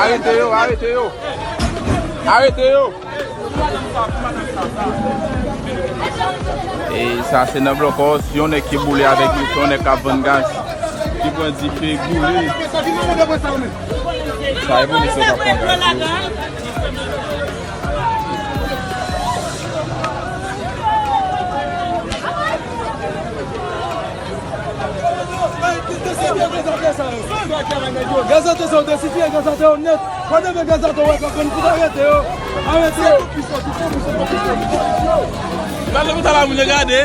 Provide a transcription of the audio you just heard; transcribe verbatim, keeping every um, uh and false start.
Arete yo, arete yo. Arete yo. E sa se nan blokòs, yon nèg ki boule avèk li, yon nèg k ap vann gaz. Ki pran dife, boule. Sa e polis yo k ap pran gaz yo. Gazatè sa yo desifye, gazatè yo nèt. Pandan ke gazatè yo wè pa konn pou arete yo. Arete yo. Gade pou sa la moun yo gade.